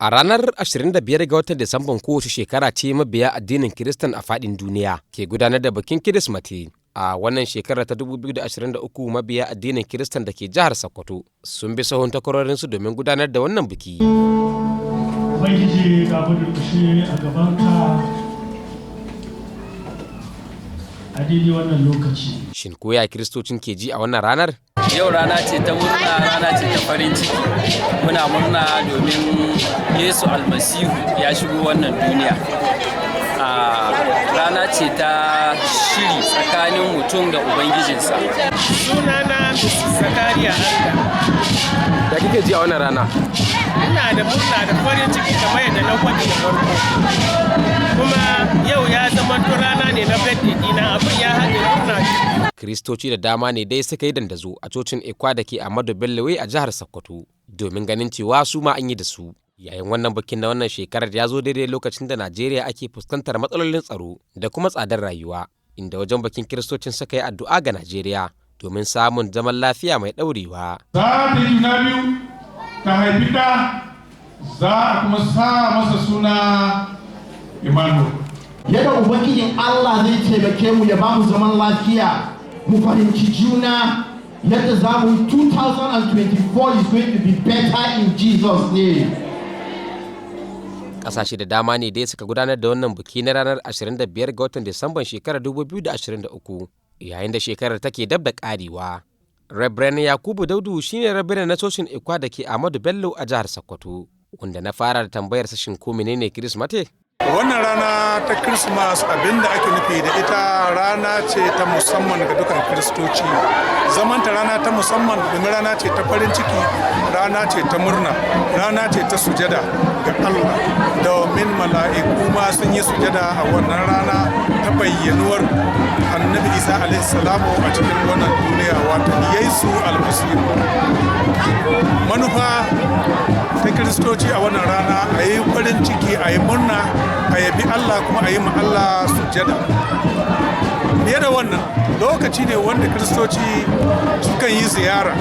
A ranar 25 ga watan Disamban kowace shekara ce mabiya addinin Kiristan a faɗin duniya ke gudanar da bikin Kirismeti. A wannan shekarar ta 2023, mabiya addinin Kiristan da ke jihar Sokoto sun bi sahun takwarorinsu domin gudanar da wannan biki. Ubangiji, ga mu durƙushe a gabanka a daidai wannan lokaci. Shin ko ya Kiristocin ke ji a wannan ranar? Yau rana ce ta murna, rana ce ta farin ciki. Muna murna domin Yesu Almasihu ya shigo wannan duniya. A rana ce ta shiri tsakanin mutum da Ubangijinsa. Sunana Mrs. Zakariya Anda. Ya kike ji a wannan rana? Ina da murna da farin ciki kamar yadda na gwadi da farko. Kuma yau ya zama rana ne na birthday dina, abin ya haɗe murna. Kiristoci da dama ne dai suka yi dandazo a cocin Ekwa da ke Ahmadu Bello a jihar Sokoto domin ganin cewa su ma an yi da su. Yayin wannan bikin na wannan shekarar ya zo daidai lokacin da Najeriya ake fuskantar matsalolin tsaro da kuma tsadar rayuwa, inda wajen bikin Kiristocin suka yi addu'a ga Najeriya domin samun zaman lafiya mai ɗaurewa. Za ta yi juna biyu ta haifi ɗa, za a kuma sa masa suna Emmanuel. Yadda Ubangijin Allah zai taimake mu, ya ba mu zaman lafiya, mu fahimci juna, yadda za mu 2024 is going to be better in Jesus' name. Ƙasashe da dama ne dai suka gudanar da wannan biki na ranar 25 ga watan Disamban shekarar 2023, yayin da shekarar take dab da ƙarewa. Reverend Yakubu Daudu shine Reverend na cocin Ekwa da ke Ahmadu Bello a jihar Sokoto, wanda na fara da tambayar sa, shin ko menene Kirismati? Wannan rana ta Christmas, abinda ake nufi da ita, rana ce ta musamman ga dukan Kiristoci. Zamanta rana ta musamman domin rana ce ta farin ciki, rana ce ta murna, rana ce ta sujada ga Allah, domin mala'iku ma sun yi sujada a wannan rana ta bayyanuwar Annabi Isa alaihi salamu a cikin wannan duniya, wato Yesu Almasihu. Manufa ta Kiristoci a wannan rana, a yi farin ciki, a yi murna, a yabi Allah, kuma a yi ma Allah sujada. Fiye da wannan, lokaci ne wanda Kiristoci sukan yi ziyara,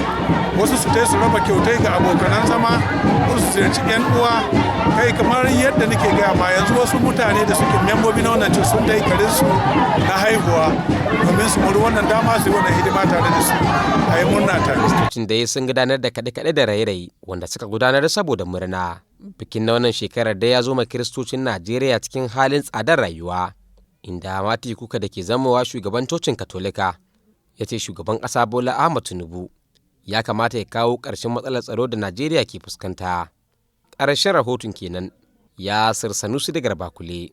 wasu su su raba kyautai ga abokanan zama, wasu su ziyarci 'yan uwa. Kai, kamar yadda nake gaya ma yanzu, wasu mutane da suke membobi na wannan sun dai garin su na haihuwa domin su mori wannan dama, su yi wannan hidima tare da su, a yi murna tare. Kiristocin da sun gudanar da kaɗe-kaɗe da raye-raye wanda suka gudanar saboda murna. Bikin na wannan shekarar dai ya zo ma Kiristocin Najeriya cikin halin tsadar rayuwa, inda Mati Kuka da ke zamowa shugaban cocin Katolika ya ce shugaban ƙasa Bola Ahmad Tinubu ya kamata ya kawo ƙarshen matsalar tsaro da Najeriya ke fuskanta. Ƙarshen rahoton kenan, Yasir Sanusi daga Bakule.